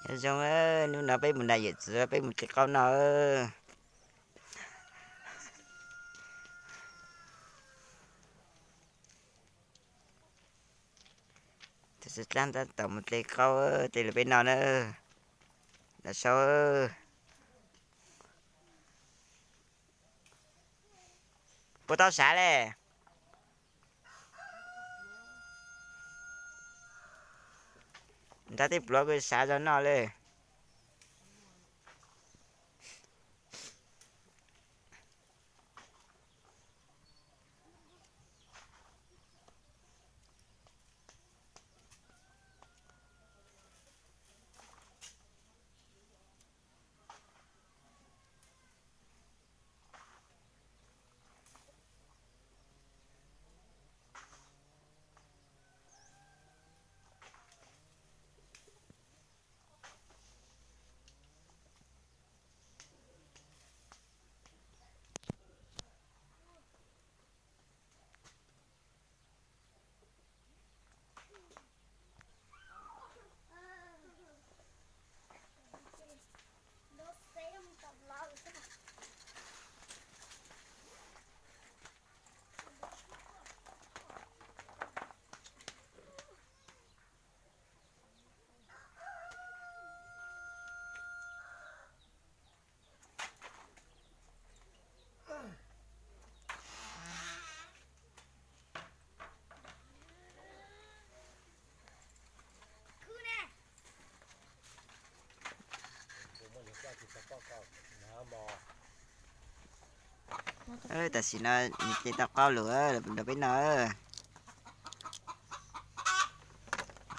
Zoo, hnub no peb mus nram yawm txiv peb mus hle qaub noj. Tab tom mus hle qaub hle rau peb noj na. Los saib. Puas tau sav le? Nrab tej pluav kuj sav zog noj le. Tam sim no nws hle tau qaub lawm, los peb noj.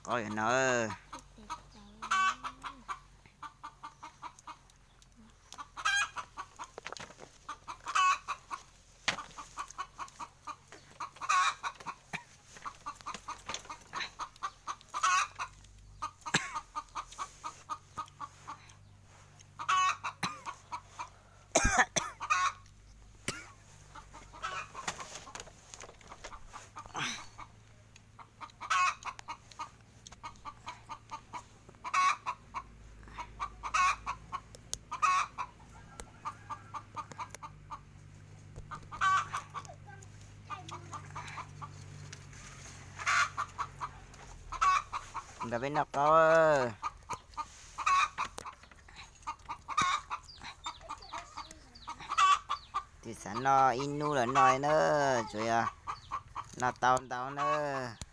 Qaub yuav no. Nrog peb noj qaub. Twb xav noj ib hnub los noj na, tsuas yog noj tau ntau nawb.